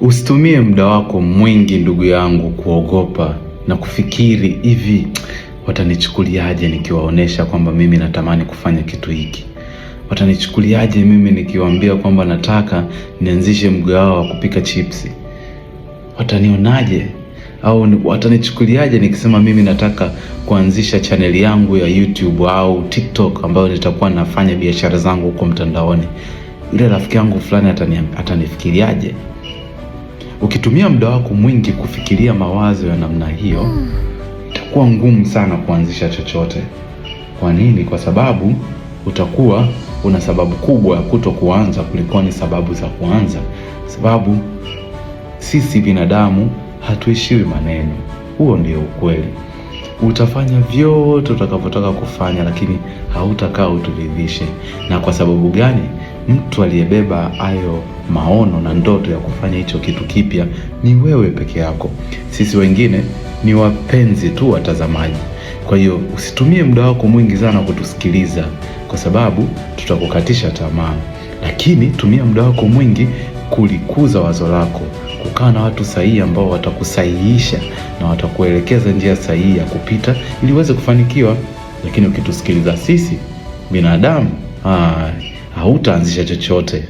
Usitumie muda wako mwingi ndugu yangu kuogopa na kufikiri hivi, watanichukuliaje nikiwaonesha kwamba mimi natamani kufanya kitu hiki? Watanichukuliaje mimi nikiwaambia kwamba nataka nianzishe mgahawa wa kupika chipsi? Watanionaje? Au watanichukuliaje nikisema mimi nataka kuanzisha chaneli yangu ya YouTube au TikTok ambayo nitakuwa nafanya biashara zangu huko mtandaoni? Yule rafiki yangu fulani atanifikiriaje? Ukitumia muda wako mwingi kufikiria mawazo ya namna hiyo, itakuwa ngumu sana kuanzisha chochote. Kwa nini? Kwa sababu utakuwa una sababu kubwa ya kuto kuanza kuliko ni sababu za kuanza. Sababu sisi binadamu hatuishiwi maneno. Huo ndio ukweli. Utafanya vyote utakavyotaka kufanya, lakini hautakaa uturidhishe. Na kwa sababu gani? Mtu aliyebeba hayo maono na ndoto ya kufanya hicho kitu kipya ni wewe peke yako. Sisi wengine ni wapenzi tu watazamaji. Kwa hiyo usitumie muda wako mwingi sana kutusikiliza, kwa sababu tutakukatisha tamaa, lakini tumia muda wako mwingi kulikuza wazo lako, kukaa na watu sahihi ambao watakusahihisha na watakuelekeza njia sahihi ya kupita ili uweze kufanikiwa. Lakini ukitusikiliza sisi binadamu, hautaanzisha chochote.